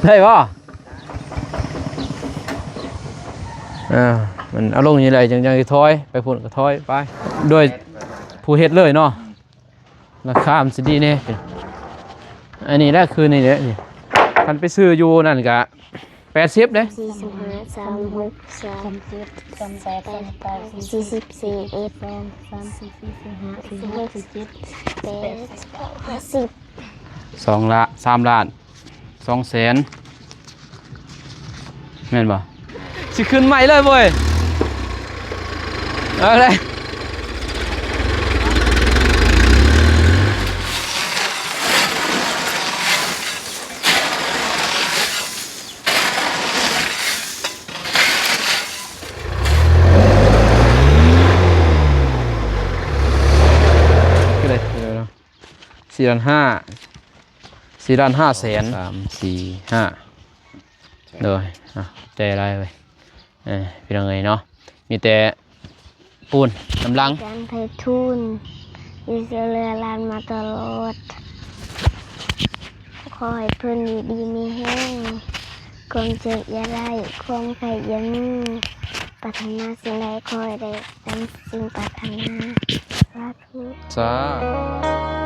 ໄດ້ບໍ່? ເອີ ມັນເອົາລົງນີ້ແຫຼະ ຈັ່ງ ຈັ່ງຊິຖອຍ ໄປພຸ້ນກໍຖອຍໄປ ໂດຍຜູ້ເຮັດເລີຍເນາະ. ລາຄາມັນຊິດີແດ່. ອັນນີ້ແຫຼະ ຄືນີ້ແຫຼະນີ້ ຄັນໄປຊື້ຢູ່ນັ້ນກະແປດສິບເດ້. ສີ່ສິບຫ້າ ສາມສິບຫົກ ສາມສິບເຈັດ ສາມສິບແປດ ສາມສິບເກົ້າ ສີ່ສິບ ສີ່ສິບເອັດ ສາມສິບ ສາມສິບຫ້າ ສີ່ສິບຫົກ ສີ່ສິບເຈັດ ແປດສິບ ເກົ້າ ຫ້າສິບ ສອງລ້ານ ສາມລ້ານ ສອງແສນ ແມ່ນບໍ່? ຊິຂຶ້ນໃໝ່ເລີຍເວີຍ ເອົາເລີຍ. ຄືໄດ້ເນາະ ສີ່ລ້ານຫ້າ ສີ່ລ້ານຫ້າແສນ ສາມ ສີ່ ຫ້າ ໂດຍ ອ່ະ ໃຈຫຼາຍເວີຍ ເອີ ພີ່ນ້ອງເອີຍເນາະ ມີແຕ່ປູນນຳຫຼັງ. ອາຈານໄພທູນ ທີ່ຊ່ວຍເຫຼືອຫຼານມາຕະຫຼອດ ຂໍໃຫ້ເພິ່ນຢູ່ດີມີແຮງ ຄວາມເຈັບຢ່າໄດ້ ຄວາມໄຂ້ຢ່າມີ ປາດຖະໜາສິ່ງໃດຂໍໃຫ້ໄດ້ດັ່ງສິ່ງປາດຖະໜາ ສາທຸ. ສາ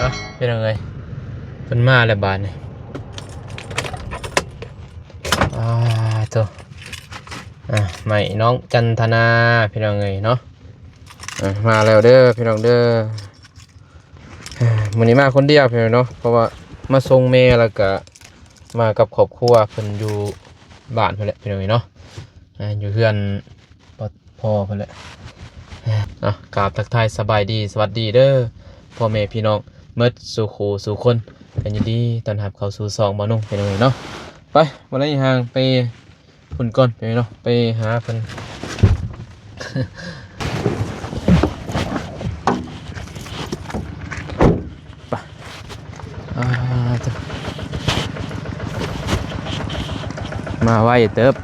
ອ່ະ ພີ່ນ້ອງເອີຍ ເພິ່ນມາແລ້ວບາດນີ້ ອ່າ ໂຕ ອ່ະ ໄມ້ນ້ອງຈັນທະນາ ພີ່ນ້ອງເອີຍເນາະ ອ່ະ ມາແລ້ວເດີ ພີ່ນ້ອງເດີ. ມື້ນີ້ມາຄົນດຽວພີ່ນ້ອງເນາະ ເພາະວ່າມາສົ່ງແມ່ ແລ້ວກະມາກັບຄອບຄົວ ເພິ່ນຢູ່ບ້ານເພິ່ນແຫຼະພີ່ນ້ອງເນາະ ອ່າ ຢູ່ເຮືອນພໍ່ເພິ່ນແຫຼະ. ອ່າ ກາບທັກທາຍສະບາຍດີ ສະຫວັດດີເດີ ພໍ່ແມ່ພີ່ນ້ອງໝົດສູ່ຄູ່ສູ່ຄົນ ກໍຍິນດີຕ້ອນຮັບເຂົ້າສູ່ຊ່ອງບ່າວນຸ່ງພີ່ນ້ອງເນາະ. ໄປ ບໍ່ໄດ້ຫ່າງໄປ ພຸ້ນກ່ອນ ໄປເນາະ ໄປຫາເພິ່ນ ໄປ ອ່າ ມາໄວເຕີບ.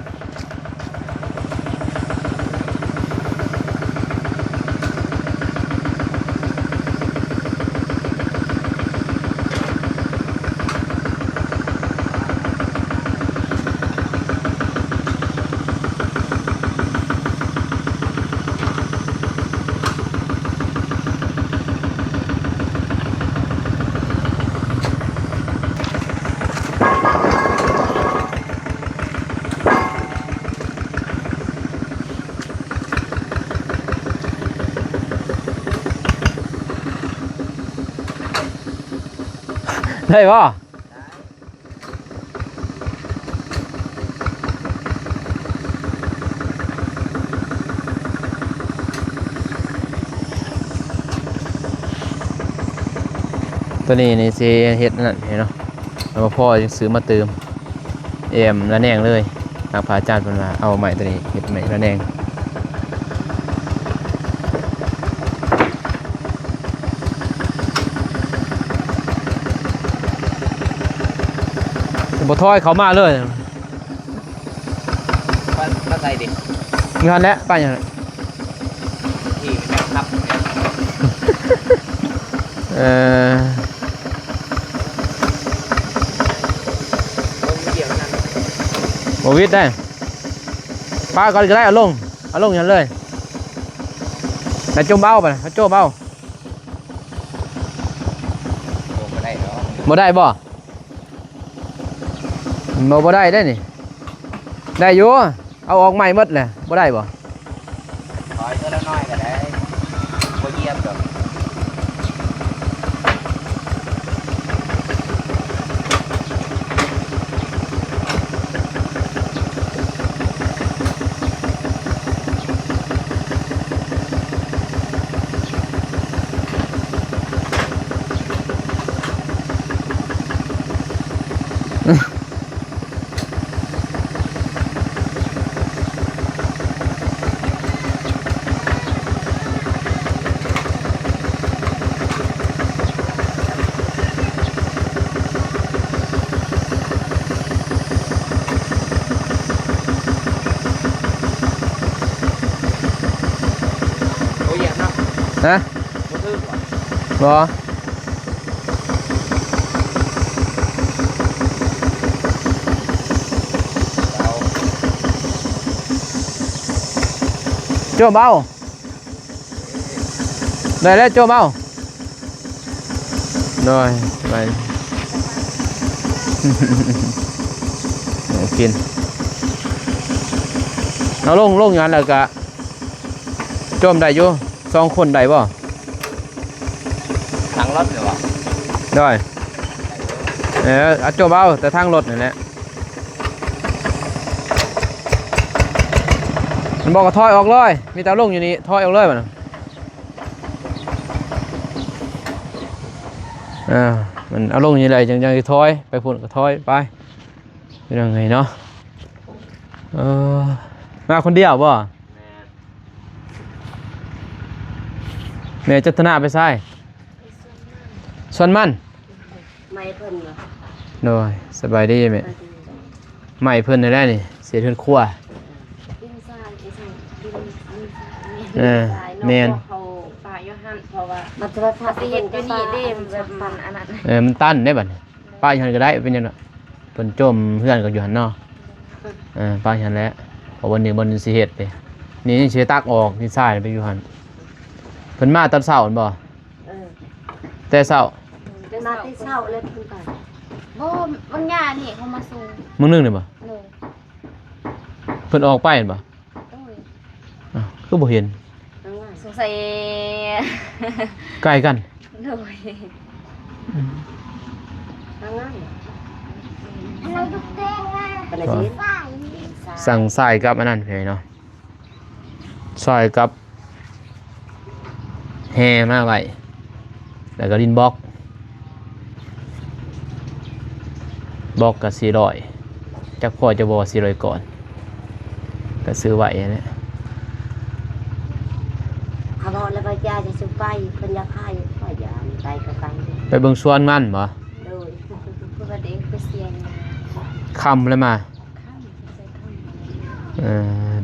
ໄດ້ບໍ່? ໂຕນີ້ນີ້ຊິເຮັດອັນນັ້ນໃຫ້ເນາະ ແລ້ວພໍຈຶ່ງຊື້ມາຕື່ມ ແອ້ມລະແນງເລີຍ. ທາງພະອາຈານເພິ່ນວ່າເອົາໄມ້ໂຕນີ້ເຮັດໄມ້ລະແນງ. ບໍ່ຖອຍເຂົ້າມາເລີຍ. ປະ ປະໃສເດ? ຢູ່ຫັ້ນແຫຼະ ປະຫຍັງ? ທີ່ມັນຈັບ. ເອີ ບໍ່ມີດຽວນັ້ນ ບໍ່ວິດໄດ້. ປະກ່ອນກໍໄດ້ ເອົາລົງ ເອົາລົງຫັ້ນເລີຍ. ແລ້ວຈົ່ມເອົາ ໄປ ແລ້ວຈົ່ມເອົາ. ບໍ່ໄດ້ດອກ. ບໍ່ໄດ້ບໍ່? ບໍ່ ບໍ່ໄດ້ເດ້ນີ້. ໄດ້ຢູ່ ເອົາອອກໃໝ່ໝົດແຫຼະ. ບໍ່ໄດ້ບໍ່? ຖອຍເທື່ອລະໜ້ອຍກໍໄດ້ ບໍ່ຢຽບດອກ. ຮະ? ບໍ່ຖືກຫວາ? ບໍ່. ໂຈມເອົາ. ໄດ້ແລ້ວ ໂຈມເອົາ. ໂດຍ ໄປ ເອົາກິນ ເອົາລົງ ລົງຢູ່ຫັ້ນແລ້ວກະ ໂຈມໄດ້ຢູ່ ສອງຄົນໄດ້ບໍ່? ທາງລົດເດີຫວາ? ໂດຍ ເອີ ເອົາ ໂຈມເອົາແຕ່ທາງລົດນັ້ນແຫຼະ. ມັນບອກວ່າຖອຍອອກເລີຍ ມີແຕ່ລົງຢູ່ນີ້ ຖອຍອອກເລີຍບັດນັ້ນ. ເອີ ມັນເອົາລົງນີ້ໄດ້ ຈັ່ງ ຈັ່ງຊິຖອຍ ໄປພຸ້ນກໍຖອຍໄປ ເປັນຫຍັງໄງເນາະ. ເອີ ມາຄົນດຽວບໍ່? ແມ່ນ. ແມ່ຈັນທະນາໄປໃສ? ສວນມັນ. ໄມ້ເພິ່ນຫວາ? ໂດຍ ສະບາຍດີແມ່. ສະບາຍດີ. ໄມ້ເພິ່ນນີ້ແຫຼະນີ້ ເສດເຮືອນຄົວ. ດິນຊາຍ ດິນຊາຍ ດິນຊາຍ. ເອີ ແມ່ນ. ເຂົາປະຢູ່ຫັ້ນ ເພາະວ່າມັນຈະໄປພັກ ຊິເຮັດຢູ່ນີ້ເດ້ ແບບມັນອັນນັ້ນ. ເອີ ມັນຕັນເດ້ບັດນີ້ ປະຢູ່ຫັ້ນກໍໄດ້ ເປັນຫຍັງດອກ. ເພິ່ນໂຈມເຮືອນກໍຢູ່ຫັ້ນເນາະ. ເອີ ປະຢູ່ຫັ້ນແຫຼະ ເພາະວ່ານີ້ບ່ອນຊິເຮັດເດ້. ນີ້ຍັງຊິຕັກອອກ ດິນຊາຍໄປຢູ່ຫັ້ນ. ເພິ່ນມາຕອນເຊົ້າແມ່ນບໍ່? ເອີ ແຕ່ເຊົ້າ. ມາແຕ່ເຊົ້າເລີຍເພິ່ນກໍ ບໍ່ ບາງຢ່າງນີ້ເຂົາມາສົ່ງ ມື້ໜຶ່ງນີ້ບໍ່? ໂດຍ. ເພິ່ນອອກໄປແມ່ນບໍ່? ໂດຍ. ອ້າວ ຄືບໍ່ເຫັນ? ສງໄສ ໃກ້ກັນ. ໂດຍ. ສັ່ງຊາຍກັບອັນນັ້ນເພິ່ນເນາະ. ຊາຍກັບແຮ່ມາໄວ້ ແລ້ວກໍດິນບລັອກ ບລັອກກໍສີ່ຮ້ອຍ ຈັກພໍຈະບໍ່ສີ່ຮ້ອຍກ້ອນ ກໍຊື້ໄວ້ຫັ້ນແຫຼະ. ເຂົາບອກແລ້ວວ່າຢ່າ ຢ່າສູ່ໄປ ເພິ່ນຢາກໃຫ້ ຂ້ອຍຢ້ານ ໄປກໍໄປ. ໄປເບິ່ງສວນມັນບໍ? ໂດຍ. ເພິ່ນວ່າເດັກໄປສຽງ ຄ່ຳແລ້ວມາ. ຄ່ຳ ເອີ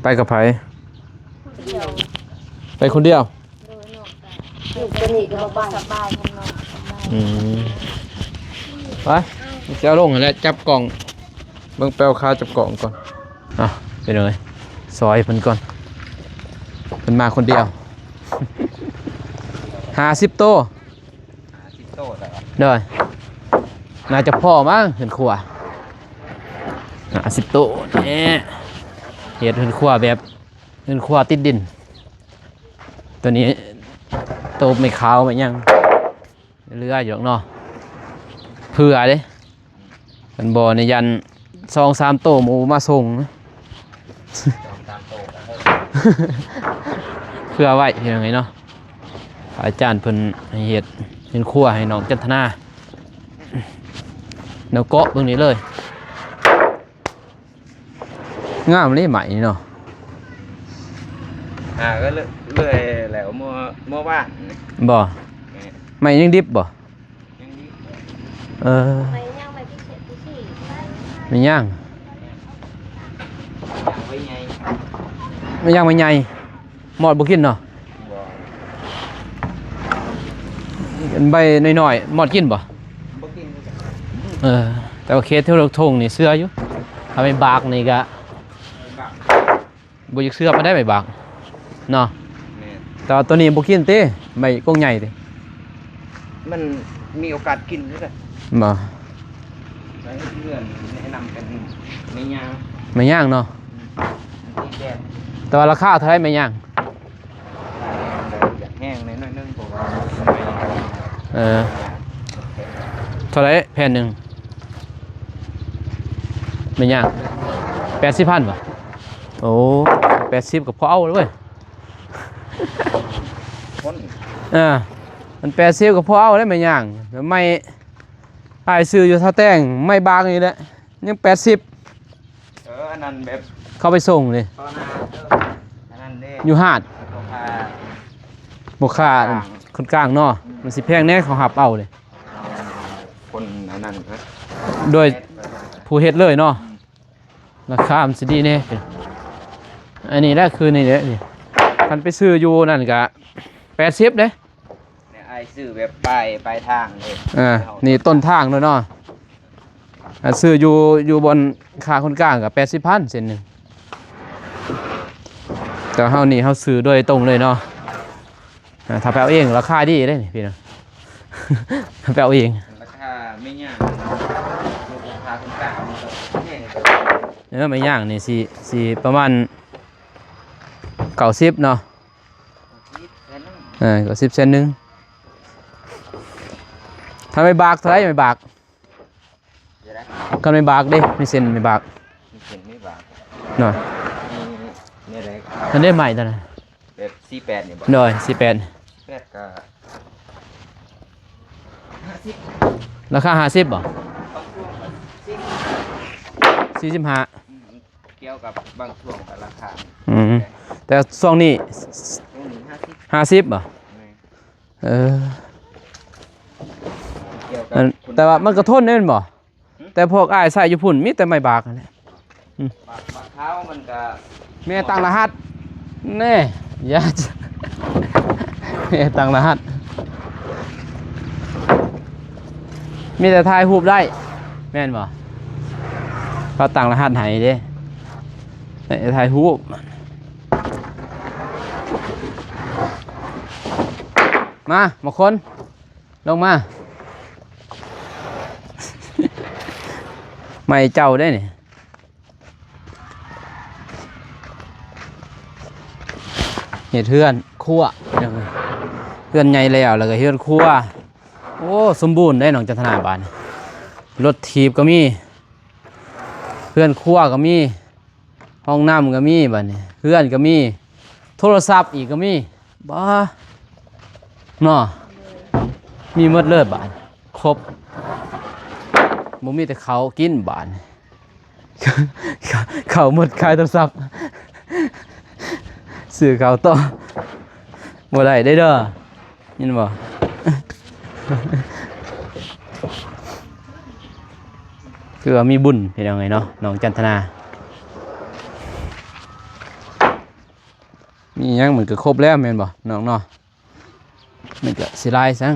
ໄປກັບໃຜ? ຜູ້ດຽວ. ໄປຄົນດຽວ? ໂດຍ. ນ້ອງກໍ ສະບາຍ ນ້ອງສະບາຍ. ອືມ ໄປ ຊິເອົາລົງຫັ້ນແຫຼະ ຈັບກ້ອງ ເບິ່ງແປວຂາຈັບກ້ອງກ່ອນ. ເອົາ ໄປເລີຍ ຊ່ອຍເພິ່ນກ່ອນ ເພິ່ນມາຄົນດຽວ. ຫ້າສິບໂຕ. ຫ້າສິບໂຕແລ້ວ. ໂດຍ. ໜ້າຈະພໍມັ້ງ ເຮືອນຄົວ ຫ້າສິບໂຕ. ນີ້ ເຮັດເຮືອນຄົວແບບ ເຮືອນຄົວຕິດດິນ. ຕົວນີ້ໂຕບໄມ້ຂາວໄມ້ຫຍັງ ເຫຼືອຢູ່ດອກເນາະ ເຜື່ອເດ້. ຄັນບໍ່ນີ້ຢ້ານສອງສາມໂຕໝູມາສົ່ງ ສອງສາມໂຕກໍເພິ່ນ ເຜື່ອໄວ້ ພີ່ນ້ອງເອີຍເນາະ. ພະອາຈານເພິ່ນໃຫ້ເຮັດເຮືອນຄົວໃຫ້ນ້ອງຈັນທະນາ ແນວເກາະເບິ່ງນີ້ເລີຍ. ງາມເລີຍໄມ້ນີ້ເນາະ. ອ່າ ກໍເລີຍ ເລີຍແລ້ວເມື່ອ ເມື່ອວານນີ້. ບໍ່? ແມ່ນ. ໄມ້ຍັງດິບບໍ່? ຍັງດິບ. ເອີ ໄມ້ຍ່າງ ໄມ້ພິເສດ ໄມ້ຍ່າງ ໄມ້ຍ່າງ ໄມ້ໃຫຍ່ ມອດບໍ່ກິນເນາະ. ບໍ່. ໃບນ້ອຍໆ ມອດກິນບໍ່? ບໍ່ກິນ. ເອີ ແຕ່ວ່າເຂດແຖວດອກທົ່ງນີ້ເຊື່ອຢູ່ ຖ້າໄມ້ບາກນີ້ກະ ໄມ້ບາກ ບໍ່ຢາກເຊື່ອປານໃດ ໄມ້ບາກເນາະ. ແມ່ນ. ແຕ່ວ່າໂຕນີ້ບໍ່ກິນຕິ ໄມ້ກົກໃຫຍ່ຕິ? ມັນມີໂອກາດກິນຢູ່ເດ້. ບໍ່. ເພື່ອນແນະນຳເປັນໄມ້ຍ່າງ ໄມ້ຍ່າງເນາະ. ອືມ ມັນຕິດແດດ. ແຕ່ວ່າລາຄາເທົ່າໃດໄມ້ຍ່າງ? ຢາກແຮງແດ່ໜ້ອຍໜຶ່ງ ເພາະວ່າ ເອີ ເທົ່າໃດແຜ່ນໜຶ່ງ? ແມ່ນຫຍັງ ແປດສິບພັນບໍ່? ໂອ້ ແປດສິບກໍພໍເອົາເລີຍເວີຍ. ຄົນ ເອີ ມັນແປດສິບກໍພໍເອົາແລ້ວ ແມ່ນຫຍັງ ໄມ້ ອ້າຍຊື້ຢູ່ທ່າແຕງ ໄມ້ບາກນີ້ແຫຼະ ຍັງແປດສິບ. ເອີ ອັນນັ້ນແບບເຂົາໄປສົ່ງເດ້ ຕອນໜ້າ ເອີ ອັນນັ້ນເດ້ ຢູ່ຫາດ ພໍ່ຄ້າ ພໍ່ຄ້າ ຄົນກາງ ຄົນກາງເນາະ. ອືມ ມັນຊິແພງແດ່ ເຂົາຮັບເອົາເດ້ ຄົນອັນນັ້ນນະ ໂດຍຜູ້ເຮັດເລີຍເນາະ. ອືມ ລາຄາມັນຊິດີແດ່. ອັນນີ້ແຫຼະ ຄືນີ້ແຫຼະ ນີ້ ຄັນໄປຊື້ຢູ່ນັ້ນກະ ແປດສິບເດ້. ນີ້ອ້າຍຊື້ແບບປາຍ ປາຍທາງເດ້. ເອີ ນີ້ຕົ້ນທາງເລີຍເນາະ. ອ່າ ຊື້ຢູ່ ຢູ່ບ່ອນຄ້າຄົນກາງກໍແປດສິບພັນເສັ້ນໜຶ່ງ. ແຕ່ເຮົານີ້ເຮົາຊື້ໂດຍຕົງເລີຍເນາະ. ອ່າ ຖ້າໄປເອົາເອງລາຄາດີເດ້ນີ້ພີ່ນ້ອງ. ໄປເອົາເອງ ລາຄາແມ່ຍ່າງ ລາຄາຄົນກາງມັນກໍແພງ. ເອີ ແມ່ຍ່າງນີ້ຊິ ຊິປະມານເກົ້າສິບເນາະ. ເອີ ເກົ້າສິບແສນໜຶ່ງ. ຖ້າໄມ້ບາກເທົ່າໃດ? ໄມ້ບາກ ເອີ ຄັນໄມ້ບາກເດ້ ມີເສັ້ນໄມ້ບາກ ມີເສັ້ນໄມ້ບາກເນາະ. ມີແນວໃດ? ອັນນີ້ໄມ້ຕົວນັ້ນ ແບບສີ່ແປດນີ້ບໍ່? ໂດຍ ສີ່ແປດ ແປດກໍຫ້າສິບ. ລາຄາຫ້າສິບບໍ່? ບາງຊ່ວງກໍສີ່ສິບ ສີ່ສິບຫ້າ. ອືມ ກ່ຽວກັບບາງຊ່ວງກໍລາຄາ. ອືມ ແຕ່ຊ່ວງນີ້ ຊ່ວງນີ້ຫ້າສິບ ຫ້າສິບບໍ່? ແມ່ນ. ເອີ ກ່ຽວກັບ ອັນ ແຕ່ວ່າມັນກໍທົນເດ້ແມ່ນບໍ່? ຫຶ? ແຕ່ພວກອ້າຍໃຊ້ຢູ່ພຸ້ນມີແຕ່ໄມ້ບາກຫັ້ນແຫຼະ. ອືມ ບາກ ບາກຂາວມັນກໍ ແມ່ຕັ້ງລະຫັດ ແນ່ ຢ່າ ແມ່ຕັ້ງລະຫັດ ມີແຕ່ຖ່າຍຮູບໄດ້ ແມ່ນບໍ່? ເຂົາຕັ້ງລະຫັດໃຫ້ເດ້ ໃຫ້ຖ່າຍຮູບ. ມາ ມາຄົນ ລົງມາ ໄມ້ເຈົ້າເດ້ນີ້. ເຮັດເຮືອນຄົວ ເຮືອນໃຫຍ່ແລ້ວ ແລ້ວກໍເຮືອນຄົວ. ໂອ້ ສົມບູນເດ້ນ້ອງຈັນທະນາ. ບາດນີ້ລົດຖີບກໍມີ ເຮືອນຄົວກໍມີ ຫ້ອງນ້ຳກໍມີ ບາດນີ້ເຮືອນກໍມີ ໂທລະສັບອີກກໍມີ. ບ້າ ເນາະ ມີໝົດເລີຍບາດ ຄົບ ບໍ່ມີແຕ່ເຂົ້າກິນບາດ ເຂົ້າໝົດ ຂາຍໂທລະສັບ ຊື້ເຂົ້າຕໍ່ ບໍ່ໄດ້ເດ້ເດີ ຍິນບໍ່? ຄືວ່າມີບຸນພີ່ນ້ອງເອີຍເນາະ ນ້ອງຈັນທະນາ. ມີຫຍັງມັນກໍຄົບແລ້ວແມ່ນບໍ່ນ້ອງເນາະ? ມັນກໍຊິຫຼາຍສັງ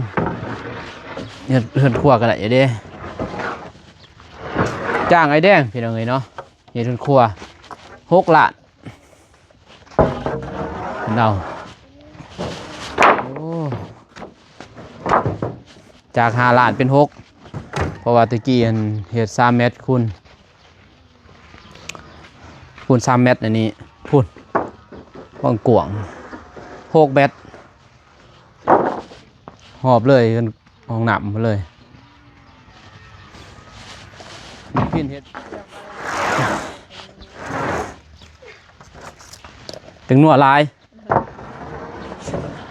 ເຮືອນ ເຮືອນຄົວກໍໄດ້ຢູ່ເດ້. ຈ້າງອ້າຍແດງພີ່ນ້ອງເອີຍເນາະ ເຮັດເຮືອນຄົວຫົກລ້ານ ເຮົາ ໂອ້ ຈາກຫ້າລ້ານເປັນຫົກ ເພາະວ່າແຕ່ກີ້ຫັ້ນເຮັດສາມແມັດຄູນ ຄູນສາມແມັດ ອັນນີ້ພຸ້ນ ກວ້າງໆ ຫົກແມັດ ຮອບເລີຍ ເຮືອນຫ້ອງນ້ຳເລີຍ. ພິນເຮັດ ແປ້ງນົວຫຼາຍ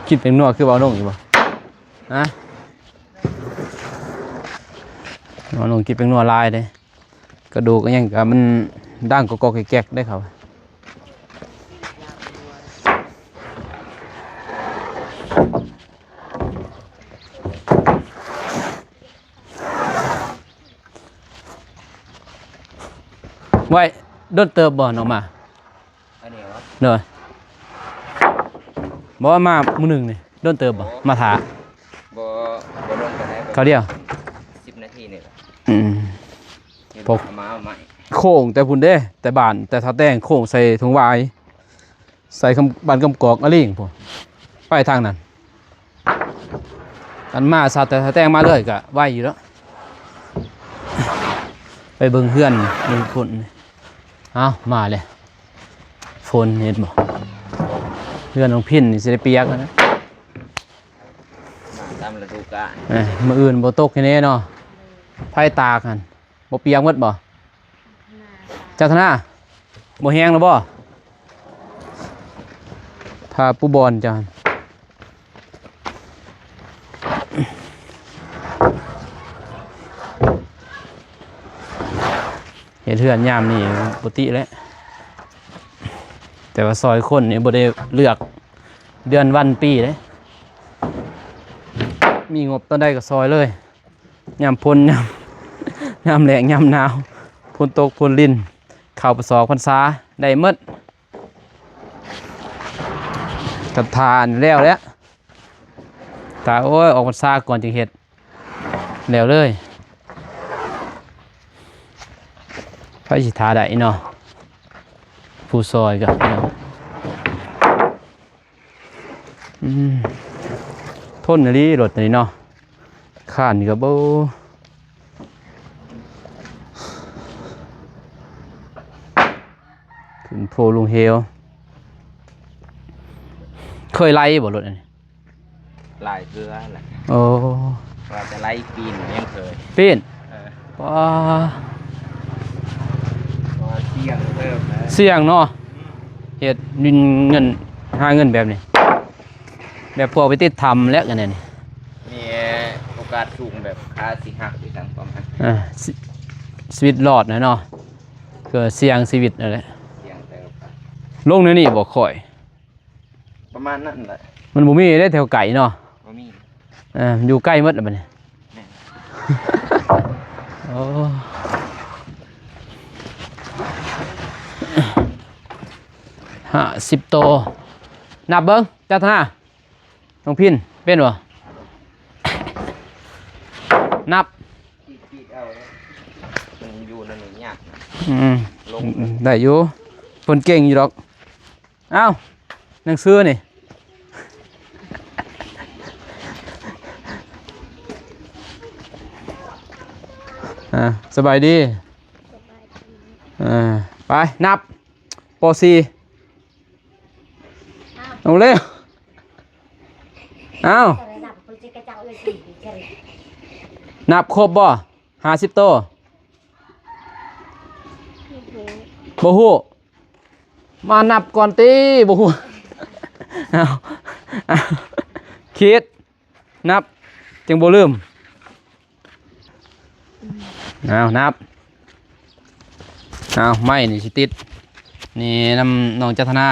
ກິນແປ້ງນົວຄືເວົ້ານ້ອງຢູ່ບໍ່? ຮະ? ເວົ້ານ້ອງກິນແປ້ງນົວຫຼາຍເດ້. ກະດູກອີ່ຫຍັງກະມັນດັງກອກໆແກກໆເດ້ເຂົາ. ໄວ້ດົນເຕີບບໍ່ນ້ອງມາ? ອັນນີ້ຫວາ? ໂດຍ. ບໍ່ວ່າມາມື້ໜຶ່ງນີ້ ດົນເຕີບບໍ່? ມາຖ້າ? ບໍ່ ບໍ່ດົນປານໃດ. ຄາວດຽວ? ສິບນາທີນີ້ແຫຼະ. ອືມ. ເຫັນ ພວກ ເອົາມາ ເອົາໄມ້ ໂຄ້ງແຕ່ພຸ້ນເດ້ ແຕ່ບ້ານ ແຕ່ທ່າແຕງ ໂຄ້ງໃສ່ທົ່ງຫວາຍ ໃສ່ຄຳ ບ້ານກຳກອກອາລີງພຸ້ນ ໄປທາງນັ້ນ. ອັນມາຊາ ແຕ່ທ່າແຕງມາເລີຍກະໄວຢູ່ແລ້ວ. ໄປເບິ່ງເຮືອນເບິ່ງຄົນ. ເອົ້າ ມາແລ້ວ ຝົນເຫັນບໍ່? ເຮືອນນ້ອງພິນນີ້ຊິໄດ້ປຽກແລ້ວນະ. ມາຕາມລະດູການ. ເອີ ມື້ອື່ນບໍ່ຕົກແນ່ເນາະ ໄຜຕາກຫັ້ນ ບໍ່ປຽກໝົດບໍ່? ຈັນທະນາ ບໍ່ແຮງແລ້ວບໍ່? ພາປູບ່ອນເຈົ້າຫັ້ນ. ເຮັດເຮືອນຍາມນີ້ປົກກະຕິແຫຼະ ແຕ່ວ່າຊ່ອຍຄົນນີ້ບໍ່ໄດ້ເລືອກເດືອນວັນປີເດ້ ມີງົບຕອນໃດກໍຊ່ອຍເລີຍ. ຍາມຝົນ ຍາມ ຍາມແລ້ງ ຍາມໜາວ ຝົນຕົກຝົນລິນ ເຂົ້າພະຊອກພັນສາ ໄດ້ໝົດ. ກະທານແລ້ວແຫຼະ າ ໂອ້ຍ ອອກພັນສາກ່ອນຈຶ່ງເຮັດ ແລ້ວເລີຍ ໃຜຊິຖ້າໄດ້ເນາະ ຜູ້ຊ່ອຍກໍ ອືມ ທົນອີ່ຫຼີລົດນີ້ເນາະ ຄານນີ້ກໍບໍ່ ຂຶ້ນພູລົງເຫວ ເຄີຍໄຫຼບໍ່ລົດອັນນີ້? ຫຼາຍເທື່ອແຫຼະ. ໂອ້ ວ່າແຕ່ໄຫຼປີນຍັງເຄີຍ. ປີນ? ເອີ ວ້າ ວ່າສ່ຽງເຕີບນະ ສ່ຽງເນາະ. ອືມ ເຮັດດິນເງິນ ຫາເງິນແບບນີ້ ແບບພວກໄປຕິດຖ້ຳແຫຼະ ອັນນີ້ ມີໂອກາດສູງແບບຂາຊິຫັກອີ່ຫຍັງປະມານ ອ່າ ຊີ ຊີວິດລອດນະເນາະ ກໍສ່ຽງຊີວິດນັ້ນແຫຼະ. ສ່ຽງເຕີບ ລົງແນວນີ້ບໍ່ຄ່ອຍ ປະມານນັ້ນແຫຼະ. ມັນບໍ່ມີເດ້ແຖວໄກເນາະ. ບໍ່ມີ. ເອີ ຢູ່ໃກ້ໝົດລະບັດນີ້. ແມ່ນ. ໂອ້ ຫ້າສິບໂຕ ນັບເບິ່ງ ຈັດຫາ ນ້ອງພິນ ເປັນບໍ່? ນັບ ມັນຢູ່ໃນນີ້ຍາກນະ. ອືມ ລົງ ອືມ ໄດ້ຢູ່ ເພິ່ນເກັ່ງຢູ່ດອກ. ອ້າວ ໜັງສືນີ້ ອ່າ ສະບາຍດີ ສະບາຍດີ ອ່າ ໄປ ນັບ ປໍສີ່ ເອົາເລັວ ເອົາ ນັບຄົບບໍ່? ຫ້າສິບໂຕ ບໍ່ຮູ້ ມານັບກ່ອນຕິ ບໍ່ຮູ້ ເອົາ ເອົາ ຄິດ ນັບ ຈຶ່ງບໍ່ລືມ ເອົາ ນັບ ເອົາ ໄມ້ນີ້ຊິຕິດ ນີ້ນຳນ້ອງຈັດທະນາ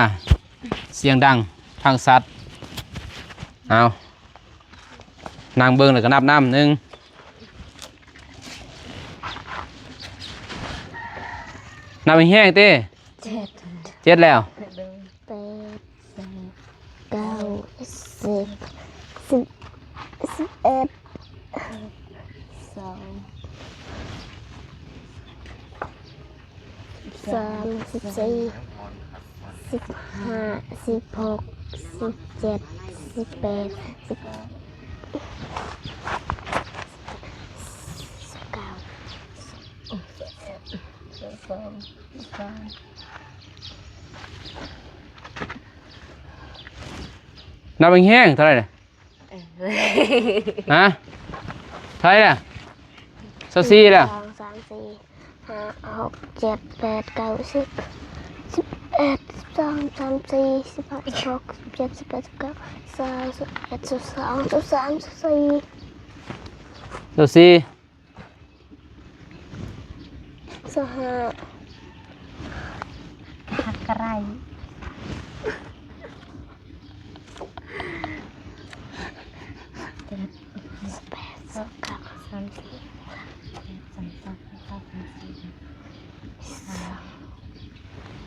ສຽງດັງ ຟັງຊັດ ເອົາ ນັ່ງເບິ່ງແລ້ວກໍນັບນຳ ໜຶ່ງ ນັບແຮງໆຕິ ເຈັດ ເຈັດແລ້ວ ແປດ ເກົ້າ ສິບ ສິບເອັດ ສອງ ສາມ ສິບສີ່ ສິບຫ້າ ສິບຫົກ ສິບເຈັດ ສິບແປດ ສິບເກົ້າ ສອງ ສາມ ນັບແຮງໆ ເທົ່າໃດນະ? ຮະ? ເທົ່າໃດລະ? ຊາວສີ່ລະ? ສອງ ສາມ ສີ່ ຫ້າ ຫົກ ເຈັດ ແປດ ເກົ້າ ສິບ ສິບເອັດ ສິບສອງ ສິບສາມ ສິບສີ່ ສິບຫ້າ ສິບຫົກ ສິບເຈັດ ສິບແປດ ສິບເກົ້າ ຊາວ ຊາວເອັດ ຊາວສອງ ຊາວສາມ ຊາວສີ່ ຊາວສີ່ ຊາວຫ້າ ຮັກກະໄຣ ເຈັດ ແປດ ເກົ້າ ສາມສິບ ສາມສິບເອັດ ສາມສິບສອງ ສາມສິບສາມ ສາມ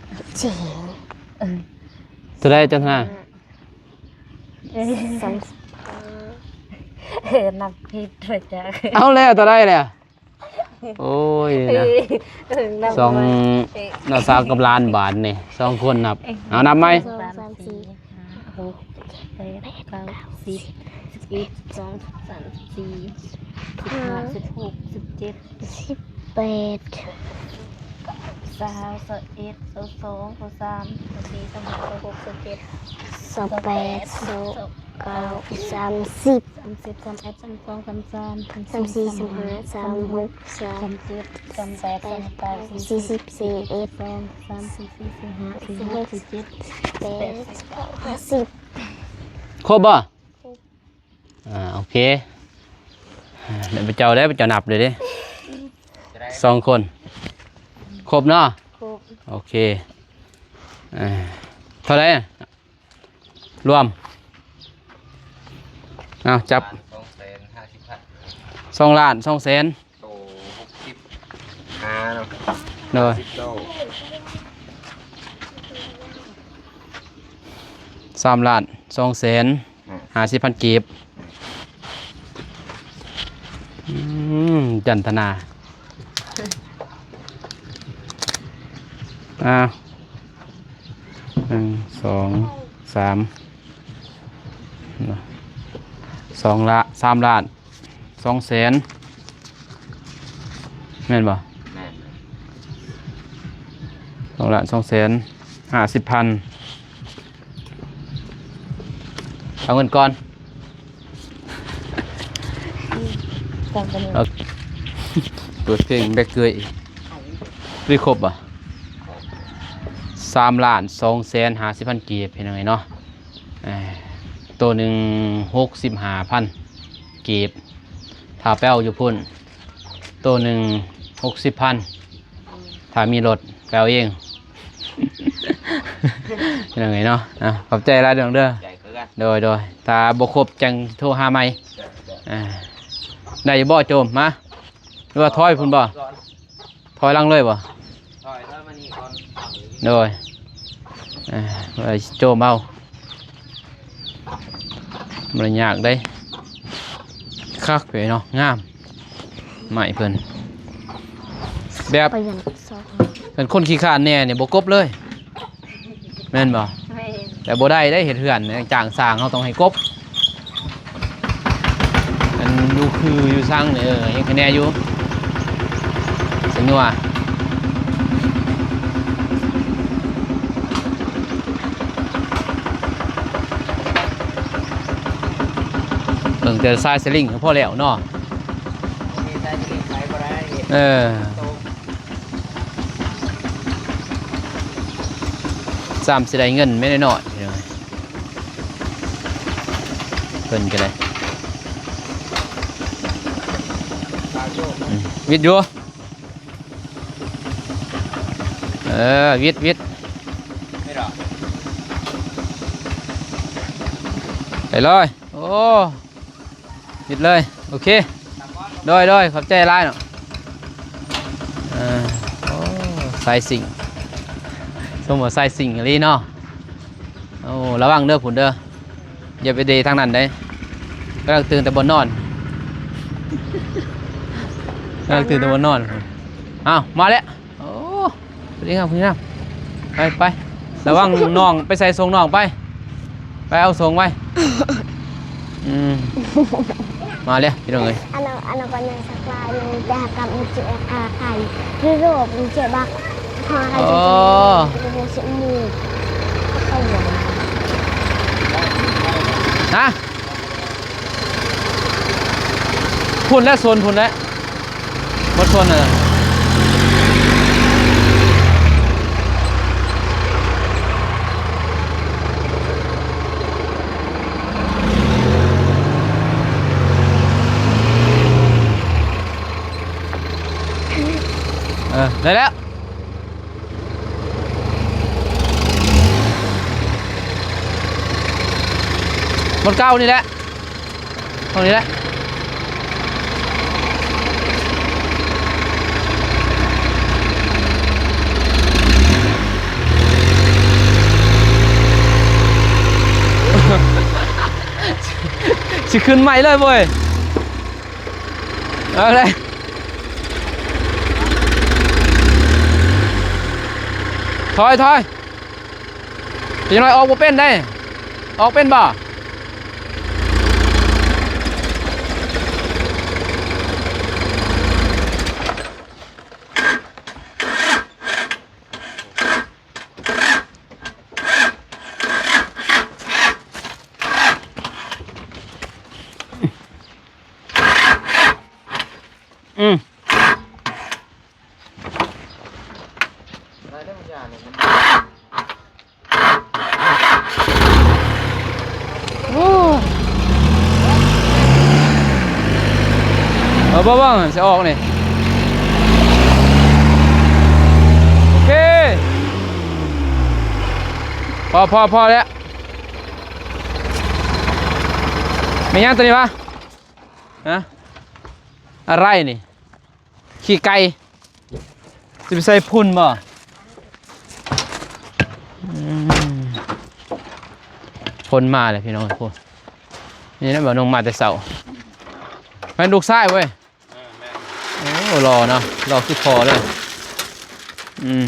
ສິບສີ່ ເອີ ເທົ່າໃດຈັນທະນາ? ເອີ ສາມສິບຫ້າ ເອີ ນັບຜິດໄປຈັກ ເອົາແລ້ວ ເທົ່າໃດແລ້ວ? ໂອ້ຍ ເອີ ນະ ເອີ ນັບ ສອງ ເອີ ນ້າສາວກັບຫຼານບາດນີ້ ສອງຄົນນັບ ເອີ ເອົາ ນັບໃໝ່ ສອງ ສາມ ສີ່ ຫ້າ ຫົກ ເຈັດ ແປດ ເກົ້າ ສິບ ສິບເອັດ ສິບສອງ ສິບສາມ ສິບສີ່ ສິບຫ້າ ສິບຫົກ ສິບເຈັດ ສິບແປດ ຊາວ ຊາວເອັດ ຊາວສອງ ຊາວສາມ ຊາວສີ່ ຊາວຫ້າ ຊາວຫົກ ຊາວເຈັດ ຊາວແປດ ຊາວເກົ້າ ສາມສິບ ສາມສິບ ສາມເອັດ ສາມສອງ ສາມສາມ ສາມສີ່ ສາມຫ້າ ສາມຫົກ ສາມເຈັດ ສາມແປດ ສາມເກົ້າ ສີ່ສິບ ສີ່ສິບເອັດ ສອງ ສາມສີ່ ສີ່ຫ້າ ສີ່ຫົກ ສີ່ເຈັດ ແປດ ເກົ້າ ຫ້າສິບ ຄົບບໍ່? ອ່າ ໂອເຄ ເດີ ພະເຈົ້າໄດ້ ພະເຈົ້ານັບເລີຍເດ້ ສອງຄົນ ຄົບເນາະ? ຄົບ ໂອເຄ ອ່າ ເທົ່າໃດ? ລວມ ເອົາ ຈັບ ສອງແສນຫ້າສິບພັນ ສອງລ້ານສອງແສນ ໂຕຫົກສິບຫ້າເນາະ ໂດຍ ສິບໂຕ ສາມລ້ານສອງແສນຫ້າສິບພັນກີບ ອືມ ຈັນທະນາ ອ້າວ ໜຶ່ງ ສອງ ສາມ ສອງລ້ານ ສາມລ້ານ ສອງແສນ ແມ່ນບໍ່? ແມ່ນ ສອງລ້ານສອງແສນຫ້າສິບພັນ ເອົາເງິນກ່ອນ ອືມ ຕ້ອງໄປນີ້ ເອົາ ເປີດເພງແບັກເກີຍອີກ ຫຼືຄົບບໍ່? ສາມລ້ານສອງແສນຫ້າສິບພັນກີບ ພີ່ນ້ອງເອີຍເນາະ ເອີ ໂຕໜຶ່ງຫົກສິບຫ້າພັນ ກີບ ຖ້າໄປເອົາຢູ່ພຸ້ນ ໂຕໜຶ່ງຫົກສິບພັນ ຖ້າມີລົດໄປເອົາເອງ ພີ່ນ້ອງເອີຍເນາະ ອ່ະ ຂອບໃຈຫຼາຍເດີນ້ອງເດີ ໃຈຄືກັນ ໂດຍ ໂດຍ ຖ້າບໍ່ຄົບຈັ່ງໂທຫາໃໝ່ ເດີ ເດີ ອ່າ ໄດ້ຢູ່ບໍ່ໂຈມ ມາ ຫຼືວ່າຖອຍພຸ້ນບໍ່? ຖອຍຫຼັງເລີຍບໍ່? ຖອຍ ຖອຍມານີ້ກ່ອນ ໂດຍ ເອີ ໄວ້ໂຈມເອົາ ບໍ່ໄດ້ຍາກເດ້ ຄັກເລີຍເນາະ ງາມ ໄມ້ເພິ່ນ ແບບ ໄປຍັງຊອກ ເປັນຄົນຂີ້ຄ້ານແດ່ນີ້ບໍ່ກົບເລີຍ ແມ່ນບໍ່? ແມ່ນ ແຕ່ບໍ່ໄດ້ເດ້ ເຮັດເຮືອນຈ້າງຊ່າງ ເຮົາຕ້ອງໃຫ້ກົບ ອັນຢູ່ຄືຢູ່ສັງນີ້ ເອີ ເຮັດຄະແນນຢູ່ ສັນຍົວ ເບິ່ງແຕ່ສາຍສະລິງກໍພໍແລ້ວເນາະ ມີສາຍສະລິງໄປບໍ່ໄດ້ ເອີ ຊ້ຳຊິໄດ້ເງິນແມ່ນໜ້ອຍໆ ເພິ່ນກໍໄດ້ ອືມ ວິດຢູ່ ເອີ ວິດ ວິດ ໄປເລີຍ ໂອ້ ປິດເລີຍ ໂອເຄ ໂດຍ ໂດຍ ຂອບໃຈຫຼາຍເນາະ ເອີ ໂອ້ ສາຍຊິງ ສົມວ່າສາຍຊິງອີ່ຫຼີເນາະ ໂອ້ ລະວັງເດີພຸ້ນເດີ ຢ່າໄປເດທາງນັ້ນເດ້ ກຳລັງຕື່ນແຕ່ບ່ອນນອນ ກຳລັງຕື່ນແຕ່ບ່ອນນອນ ອ້າວ ມາແລ້ວ ໂອ້ ສະຫວັດດີງາມ ສະຫວັດດີງາມ ໄປ ໄປ ລະວັງນ້ອງ ໄປໃສ່ສົ່ງນ້ອງໄປ ໄປເອົາສົ່ງໄວ້ ອືມ ມາແລ້ວພີ່ນ້ອງເອີຍ ອັນນັ້ນ ອັນນັ້ນກໍຍັງສັກລາຍໜຶ່ງ ແຕ່ຫາກກັບມັນເຈອາໄກ່ ຄືໂລກມັນເຈບັກ ອໍ ຮະ ພຸ້ນແຫຼະ ໂຊນພຸ້ນແຫຼະ ໝົດຄົນນະ ເອີ ໄດ້ແລ້ວ ໝົດເກົ່ານີ້ແຫຼະ. ເທົ່ານີ້ແຫຼະ ຊິຂຶ້ນໃໝ່ເລີຍເວີຍ ເອົາເລີຍ ຖອຍ ຖອຍ. ຈັກໜ້ອຍອອກບໍ່ເປັນໄດ໋ ອອກເປັນບໍ່? ອືມ ໂອ້ ເອົາ ເບິ່ງ ເບິ່ງ ຊິອອກນີ້ ໂອເຄ ພໍ ພໍ ພໍແລ້ວ ແມ່ນຫຍັງຕົວນີ້ວະ? ຮະ ອະໄລນີ້? ຂີ້ໄກ່ ຊິໄປໃສ່ຝຸ່ນບໍ່? ອືມ ຝົນມາແລ້ວພີ່ນ້ອງ ໂອ້ ນີ້ນະ ບ່າວນົງມາແຕ່ເຊົ້າ ແມ່ນລູກຊາຍເວີຍ ເອີ ແມ່ ຫຼໍ່ເນາະ ຫຼໍ່ຄືພໍ່ເລີຍ. ອືມ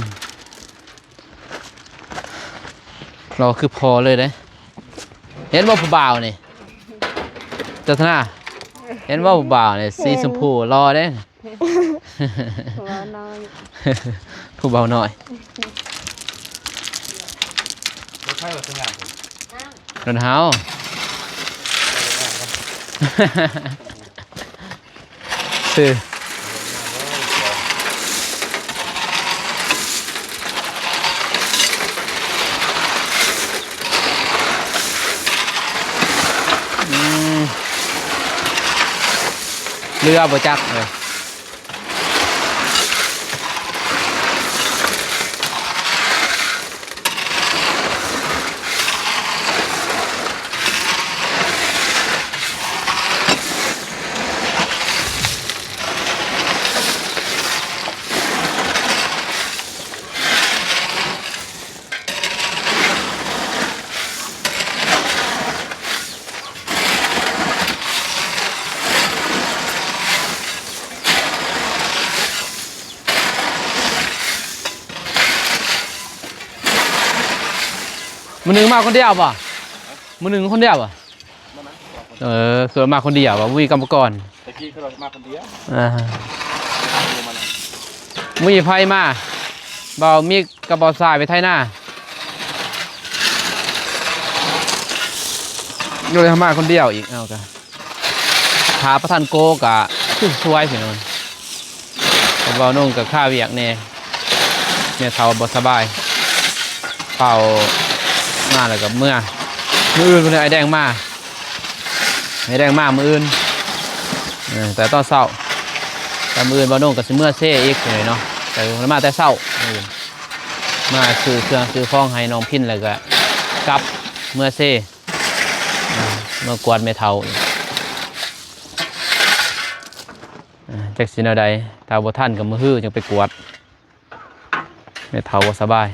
ຫຼໍ່ຄືພໍ່ເລີຍເດ້. ເຫັນບໍ່ຜູ້ບ່າວນີ້ ຈັນທະນາ ເຫັນບໍ່ຜູ້ບ່າວນີ້ ເຫັນ ສີຊົມພູ ຫຼໍ່ເດ້. ຜູ້ບ່າວນ້ອຍ ຜູ້ບ່າວນ້ອຍ ລົດໃຜວ່າຄືງາມ ລົດເຮົາ ຊື່ ອືມ ເຫຼືອບໍ່ຈັກເລີຍ. ມື້ໜຶ່ງມາຄົນດຽວບໍ່? ມື້ໜຶ່ງຄົນດຽວບໍ່? ບໍ່ນະ ເອີ ຄືມາຄົນດຽວບໍ່ ບໍ່ມີກຳມະກອນ. ແຕ່ກີ້ຄືມາຄົນດຽວ ອ່າ ບໍ່ມີໃຜມາ ບ່າວມິກກັບບ່າວຊາຍໄປໄຖນາ ກໍເລີຍມາຄົນດຽວອີກ. ເອົາ ກະຖ້າບໍ່ທັນໂກກະຄືສວຍພີ່ນ້ອງ. ເວົ້າໜຸ່ງກໍຄາວຽກແດ່ ແມ່ເຖົ້າບໍ່ສະບາຍ ເຝົ້າມາແລ້ວກໍເມືອ. ມື້ອື່ນພຸ້ນແຫຼະ ອ້າຍແດງມາ ອ້າຍແດງມາມື້ອື່ນ ເອີ ແຕ່ຕອນເຊົ້າ. ແຕ່ມື້ອື່ນບ່າວໜຸ່ງກໍຊິເມືອເຊອີກເນາະ ແຕ່ມາແຕ່ເຊົ້າມື້ອື່ນ ມາຊື້ເຄື່ອງຊື້ຂອງໃຫ້ນ້ອງພິນ ແລ້ວກໍກັບເມືອເຊ ເມືອກວດແມ່ເຖົ້າ. ອ່າ ຈັກຊິແນວໃດ ຖ້າບໍ່ທັນກໍມື້ຮືຈັ່ງໄປກວດ ແມ່ເຖົ້າບໍ່ສະບາຍ.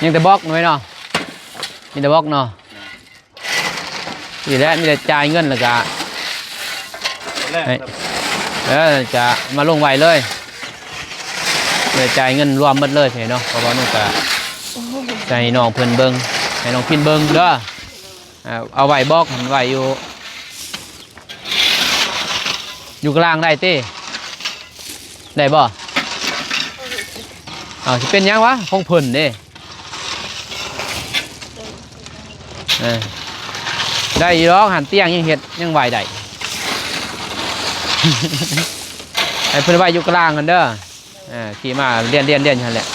ຍັງແຕ່ບອກໜ້ອຍເນາະ ມີແຕ່ບອກເນາະ. ນີ້ແຫຼະ ມີແຕ່ຈ່າຍເງິນແລ້ວກະ ແລ້ວ ເອີ ຈະມາລົງໄວ້ເລີຍ ມີແຕ່ຈ່າຍເງິນລວມໝົດເລີຍເນາະ. ເພາະວ່າມັນກະໃຫ້ນ້ອງເພິ່ນເບິ່ງ ໃຫ້ນ້ອງພິນເບິ່ງເດີ. ເອົາໄວ້ບອກ ໄວ້ຢູ່ ຢູ່ກະລາງໄດ້ຕິ ໄດ້ບໍ່? ເອົາ ຊິເປັນຫຍັງວະ ຂອງເພິ່ນເດ້. ເອີ ໄດ້ຢູ່ດອກ ຫັ້ນຕຽງຍັງເຮັດ ຍັງໄວ້ໄດ້ ໃຫ້ເພິ່ນໄວ້ຢູ່ກະລາງຫັ້ນເດີ. ອ່າ ຂີ່ມາລຽນໆໆຢູ່ຫັ້ນແຫຼະ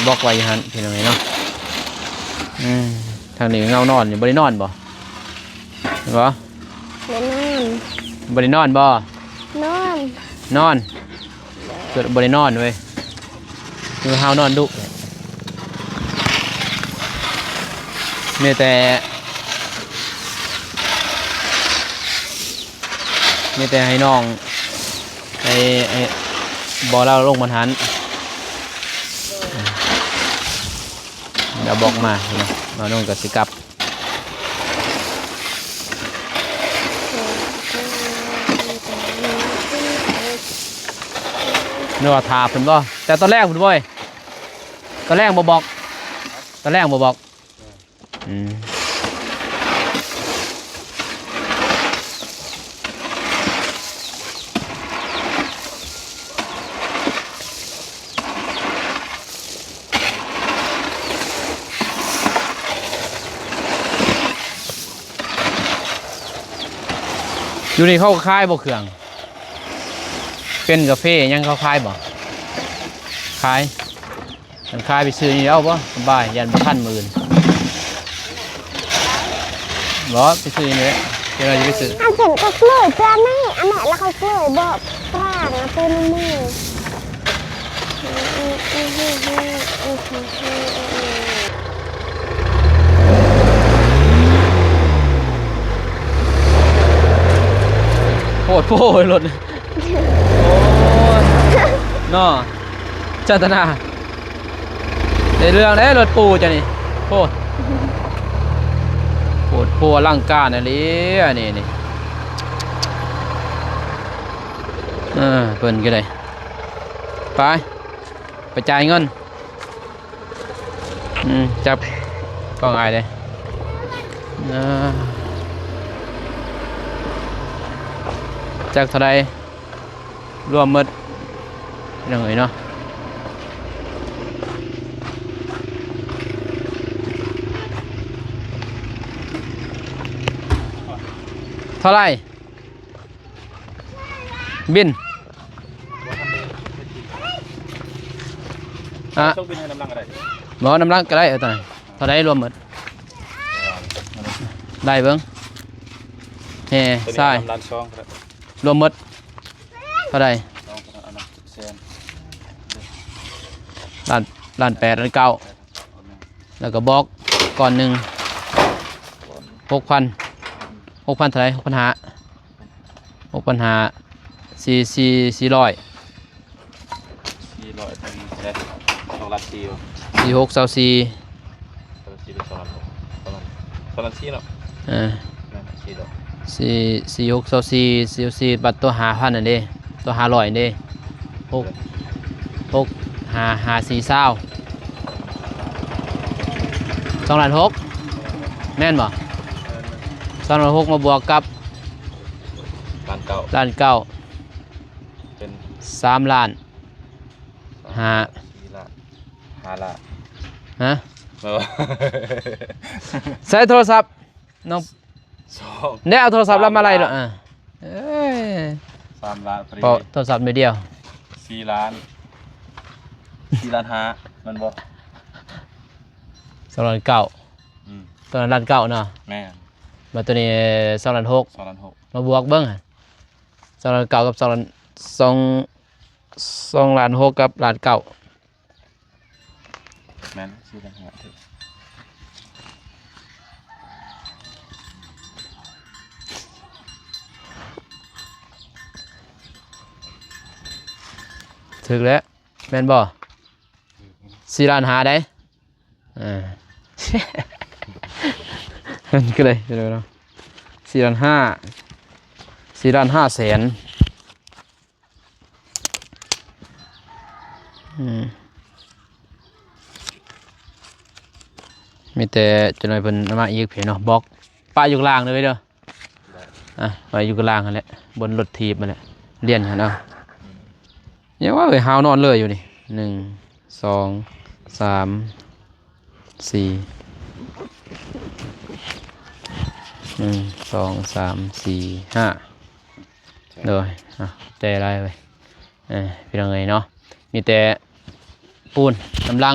ບອກໄວ້ຢູ່ຫັ້ນພີ່ນ້ອງເອີຍເນາະ. ອືມ ທາງນີ້ເງົານອນຢູ່ ບໍ່ໄດ້ນອນບໍ່? ເຫັນບໍ່? ບໍ່ນອນ ບໍ່ໄດ້ນອນບໍ່? ນອນ ນອນ. ຄືບໍ່ໄດ້ນອນເວີຍ ຄືເຮົານອນດຸ ມີແຕ່ ມີແຕ່ໃຫ້ນ້ອງ ໃຫ້ ໃຫ້ ບໍ່ລາວລົງມາຫັ້ນ ແລ້ວບອກມາເນາະ ມານ້ອງກໍຊິກັບ. ແມ່ນວ່າຖ້າເພິ່ນບໍ່ ແຕ່ຕອນແລງພຸ້ນເວີຍ ຕອນແລງບໍ່ບອກ ຕອນແລງບໍ່ບອກ. ອືມ ຢູ່ນີ້ເຂົາຂາຍບໍ່ເຄື່ອງ ເປັນກາເຟຫຍັງເຂົາຂາຍບໍ່? ຂາຍ. ຄັນຂາຍໄປຊື້ນີ້ເອົາບໍ່? ສະບາຍ ຢ້ານບໍ່ທັນມື້ອື່ນ. ບໍ່ ໄປຊື້ນີ້ແຫຼະ ເຈົ້າໜ້າທີ່ໄປຊື້. ອັນເພິ່ນກໍເລີຍເທື່ອນີ້ ອັນນັ້ນລະກໍເລີຍບໍ່ປາງ ເອົາໄປນຳມື. ໂພດໂພດລົດ ໂອ້ຍ ເນາະ ຈັນທະນາ ໄດ້ເລື່ອງເດ້ລົດປູເຈົ້ານີ້ ໂພດ ໂອ້ ອະລັງການອີ່ຫຼີອັນນີ້ນີ້ ເອີ ເພິ່ນກໍໄດ້ ໄປ ໄປຈ່າຍເງິນ. ອືມ ຈັບກ້ອງອ້າຍເດ້ ເອີ ຈັກເທົ່າໃດ ລວມໝົດ ພີ່ນ້ອງເອີຍເນາະ ເທົ່າໃດ? ບິນ ອະ ສົ່ງບິນໃຫ້ນຳຫຼັງກໍໄດ້ ບໍ່ ນຳຫຼັງກໍໄດ້ ເອີ ຕອນນັ້ນເທົ່າໃດລວມໝົດ ໄລ່ເບິ່ງ ແຮ່ ຊາຍ ນຳຫຼັງສອງກໍໄດ້ ລວມໝົດເທົ່າໃດ? ສອງ ອັນນັ້ນແສນ ລ້ານ ລ້ານແປດ ລ້ານເກົ້າ ແລ້ວກໍບອກກ້ອນໜຶ່ງ ຫົກພັນ ຫົກພັນເທົ່າໃດ? ຫົກພັນຫ້າ ຫົກພັນຫ້າ ສີ່ ສີ່ ສີ່ຮ້ອຍ ສີ່ຮ້ອຍເປັນເທົ່າໃດ? ສອງລ້ານສີ່ບໍ່? ສີ່ຫົກ ຊາວສີ່ ຊາວສີ່ເປັນສອງລ້ານຫົກ ປະມານ ປະມານສີ່ເນາະ ເອີ ແມ່ນສີ່ດອກ ສີ່ ສີ່ຫົກ ຊາວສີ່ ຊາວສີ່ ບັດຕົວຫ້າພັນນັ້ນເດ້ ຕົວຫ້າຮ້ອຍເດ້ ຫົກ ຫົກ ຫ້າ ຫ້າ ສີ່ ຊາວ ສອງລ້ານຫົກ ແມ່ນບໍ່? ສອງລ້ານຫົກ ມາບວກກັບ ລ້ານເກົ້າ ລ້ານເກົ້າ ເປັນ ສາມລ້ານຫ້າ ສີ່ລ້ານ ຫ້າລ້ານ ຮະ? ເອີ ໃຊ້ໂທລະສັບ ນ້ອງ ສອງ ແນະ ເອົາໂທລະສັບລາວມາໄລ່ໂລດ ສາມລ້ານ ອ່າ ເອີຍ ສາມລ້ານ ເພາະໂທລະສັບໜ້ອຍດຽວ ສີ່ລ້ານ ສີ່ລ້ານຫ້າ ແມ່ນບໍ່? ສອງລ້ານເກົ້າ ອືມ ຕອນນັ້ນລ້ານເກົ້າເນາະ ແມ່ນ ມາໂຕນີ້ ສອງລ້ານຫົກ ສອງລ້ານຫົກ ມາບວກເບິ່ງ ສອງລ້ານເກົ້າ ກັບ ສອງລ້ານ ສອງ ສອງລ້ານຫົກ ກັບລ້ານເກົ້າ ແມ່ນ ສີ່ລ້ານຫ້າ ຖືກ ຖືກແລ້ວ ແມ່ນບໍ່? ສີ່ລ້ານຫ້າໄດ໋ ອ່າ ມັນກໍເລີຍເນາະ ສີ່ລ້ານຫ້າ ສີ່ລ້ານຫ້າແສນ ອືມ ມີແຕ່ຈັກໜ້ອຍເພິ່ນເອົາມາອີກເພເນາະ ບອກປະຢູ່ຂ້າງລ່າງເດີເດີ ອ່ະ ໄວ້ຢູ່ຂ້າງລ່າງຫັ້ນແຫຼະ ບົນລົດຖີບຫັ້ນແຫຼະ ລຽນຫັ້ນເອົາ ຍັງວ່າເອີຍ ຫາວນອນເລີຍຢູ່ນີ້ ໜຶ່ງ ສອງ ສາມ ສີ່ ໜຶ່ງ ສອງ ສາມ ສີ່ ຫ້າ ໂດຍ ອ່ະ ຂອບໃຈຫຼາຍເວີຍ ເອີ ພີ່ນ້ອງເອີຍເນາະ ມີແຕ່ປູນນຳຫຼັງ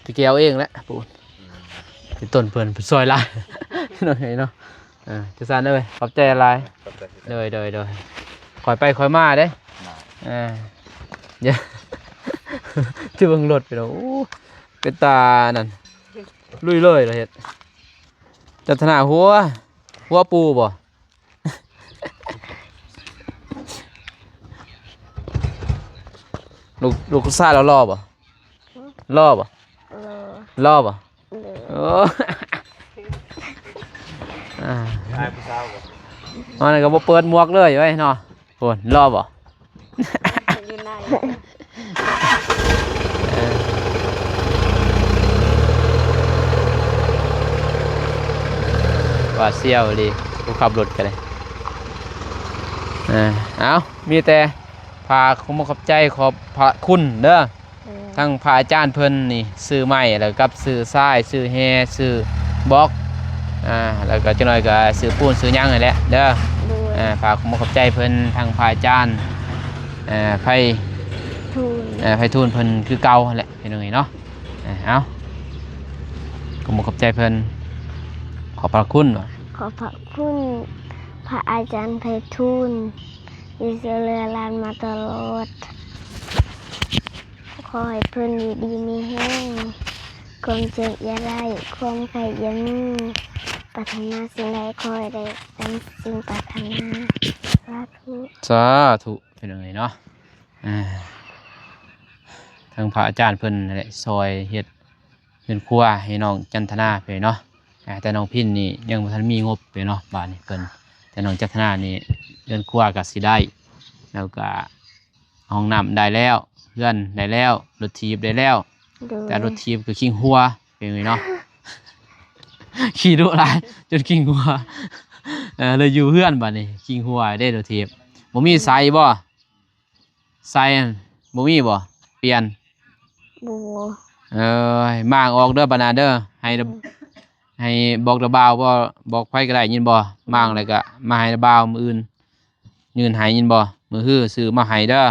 ຕະກີ້ເອົາເອງແຫຼະປູນ ເປັນຕົ້ນເພິ່ນ ເພິ່ນຊ່ອຍຫຼາຍ ພີ່ນ້ອງເອີຍເນາະ ອ່າ ຈັ່ງຊັ້ນເດີ ຂອບໃຈຫຼາຍ ຂອບໃຈ ໂດຍ ໂດຍ ໂດຍ ຄ່ອຍໄປຄ່ອຍມາເດ້ ອ່າ ຈະເບິ່ງລົດໄປແລ້ວ ໂອ້ ເປັນຕານັ້ນ ລຸຍເລີຍລະເຮັດ ຈັນທະນາຫົວ ຫົວປູບໍ່? ລູກ ລູກຊາຍລາວຫຼໍ່ບໍ່? ຫຼໍ່ບໍ່? ຫຼໍ່ ຫຼໍ່ບໍ່? ໂດຍ ໂອ້ ອ່າ ອາຍຜູ້ສາວບໍ່? ອັນນັ້ນກໍບໍ່ເປີດໝວກເລີຍເວີຍເນາະ ໂອ້ ຫຼໍ່ບໍ່? ຢູ່ໃນ ເອີ ຫວາດສຽວອີ່ຫຼີ ຜູ້ຂັບລົດກໍໄດ້ ເອີ ເອົ້າ ມີແຕ່ຝາກຄວາມຂອບໃຈຂອບພະຄຸນເດີ ເອີ ທັງພະອາຈານເພິ່ນນີ້ ຊື້ໄມ້ ແລ້ວກັບຊື້ຊາຍ ຊື້ແຮ່ ຊື້ບລັອກ ອ່າ ແລ້ວກໍຈັກໜ້ອຍກໍຊື້ປູນ ຊື້ຫຍັງຫັ້ນແຫຼະເດີ ໂດຍ ອ່າ ຝາກຄວາມຂອບໃຈເພິ່ນ ທັງພະອາຈານ ເອີ ໄພທູນ ເອີ ໄພທູນເພິ່ນຄືເກົ່າຫັ້ນແຫຼະ ພີ່ນ້ອງເອີຍເນາະ ເອີ ເອົ້າ ກໍຂອບໃຈເພິ່ນ ຂອບພະຄຸນ ຂອບພະຄຸນພະອາຈານໄພທູນ ທີ່ຊ່ວຍເຫຼືອຫຼານມາຕະຫຼອດ ຂໍໃຫ້ເພິ່ນຢູ່ດີມີແຮງ ຄວາມເຈັບຢ່າໄດ້ ຄວາມໄຂ້ຢ່າມີ ປາດຖະໜາສິ່ງໃດຂໍໃຫ້ໄດ້ດັ່ງສິ່ງປາດຖະໜາ ສາທຸ ສາທຸ ພີ່ນ້ອງເອີຍເນາະ ອ່າ ທາງພະອາຈານເພິ່ນນັ້ນແຫຼະ ຊ່ອຍເຮັດເຮືອນຄົວໃຫ້ນ້ອງຈັນທະນາເພິ່ນເນາະ ອ່າ ແຕ່ນ້ອງພິນນີ້ຍັງບໍ່ທັນມີງົບເລີຍເນາະ ບາດນີ້ເພິ່ນ ແຕ່ນ້ອງຈັນທະນານີ້ເຮືອນຄົວກໍຊິໄດ້ ແລ້ວກໍຫ້ອງນ້ຳໄດ້ແລ້ວ ເຮືອນໄດ້ແລ້ວ ລົດຖີບໄດ້ແລ້ວ ໂດຍ ແຕ່ລົດຖີບກໍຄີງຫົວ ເປັນຫຍັງເນາະ ຂີ່ດຸຫຼາຍຈົນຄີງຫົວ ເອີ ເລີຍຢູ່ເຮືອນບາດນີ້ ຄີງຫົວເດ້ລົດຖີບ ບໍ່ມີໃສ່ບໍ່? ໃສ່ຫັ້ນບໍ່ມີບໍ່? ປ່ຽນ ບໍ່ ເອີຍ ມ້າງອອກເດີບາດໜ້າເດີ ໃຫ້ ອືມ ໃຫ້ບອກຕາບ່າວບໍ່? ບອກໃຜກໍໄດ້ຍິນບໍ່? ອືມ ມ້າງແລ້ວກໍມາໃຫ້ຕາບ່າວມື້ອື່ນ ຍື່ນໃຫ້ຍິນບໍ່? ມື້ຮືຊື້ມາໃຫ້ເດີ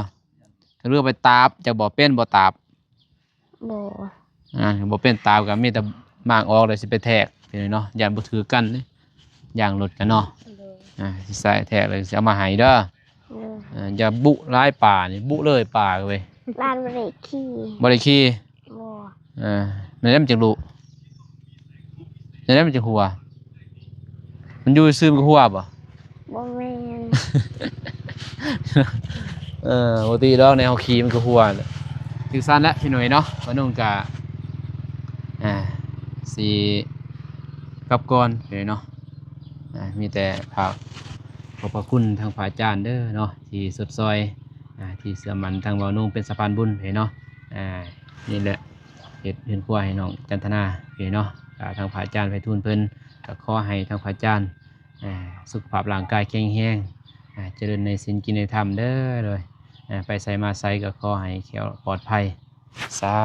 ເຫຼືອໄປຕາບ ຈັກບໍ່ເປັນບໍ່ຕາບ? ບໍ່ ອ່າ ບໍ່ເປັນຕາບກໍມີແຕ່ມ້າງອອກແລ້ວຊິໄປແທກ ພີ່ນ້ອງເນາະ ຢ້ານບໍ່ຖືກກັນເດ້ ຢາງລົດກັນເນາະ ໂດຍ ອ່າ ຊິໃສ່ແທກແລ້ວຊິເອົາມາໃຫ້ເດີ ໂດຍ ອ່າ ຢ່າບຸຫຼາຍ ປານີ້ບຸເລີຍ ປາເວີຍ ຫຼານບໍ່ໄດ້ຂີ່ ບໍ່ໄດ້ຂີ່ ບໍ່ ເອີ ແນວໃດມັນຈຶ່ງດຸ ແນວໃດມັນຈຶ່ງຫົວ? ມັນຢູ່ຊື່ມັນກໍຫົວບໍ່? ບໍ່ແມ່ນ ເອີ ບໍ່ຕິດອກ ແນວເຮົາຂີ່ມັນກໍຫົວແຫຼະ ຈັ່ງຊັ້ນແຫຼະພີ່ນ້ອງເນາະ ບ່າວນຸ່ງກະ ອ່າ ຊິກັບກ່ອນພີ່ນ້ອງເນາະ ອ່າ ມີແຕ່ຝາກຂອບພະຄຸນທາງພະອາຈານເດີເນາະ ທີ່ຊົດຊ່ອຍ ອ່າ ທີ່ເຊື່ອໝັ້ນທາງບ່າວນຸ່ງເປັນສະພານບຸນພີ່ນ້ອງເນາະ ອ່າ ນີ້ແຫຼະ ເຮັດເຮືອນຄົວໃຫ້ນ້ອງຈັນທະນາພີ່ນ້ອງເນາະ ກໍທາງພະອາຈານໄພທູນເພິ່ນ ກໍຂໍໃຫ້ທາງພະອາຈານ ອ່າ ສຸຂະພາບຮ່າງກາຍແຂງແຮງ ອ່າ ຈະເລີນໃນສິນກິນໃນທຳເດີ ໂດຍ ອ່າ ໄປໃສມາໃສກໍຂໍໃຫ້ແຄ້ວປອດໄພ ສາ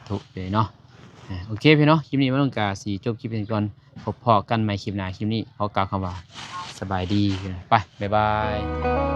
ທຸເດີເນາະ ອ່າ ໂອເຄພີ່ນ້ອງ ຄລິບນີ້ມາລົງກະຊິຈົບຄລິບເປັນກ່ອນ ພົບພໍ້ກັນໃໝ່ຄລິບໜ້າ ຄລິບນີ້ຂໍກ່າວຄຳວ່າ ສະບາຍດີ ໄປ ບາຍບາຍ.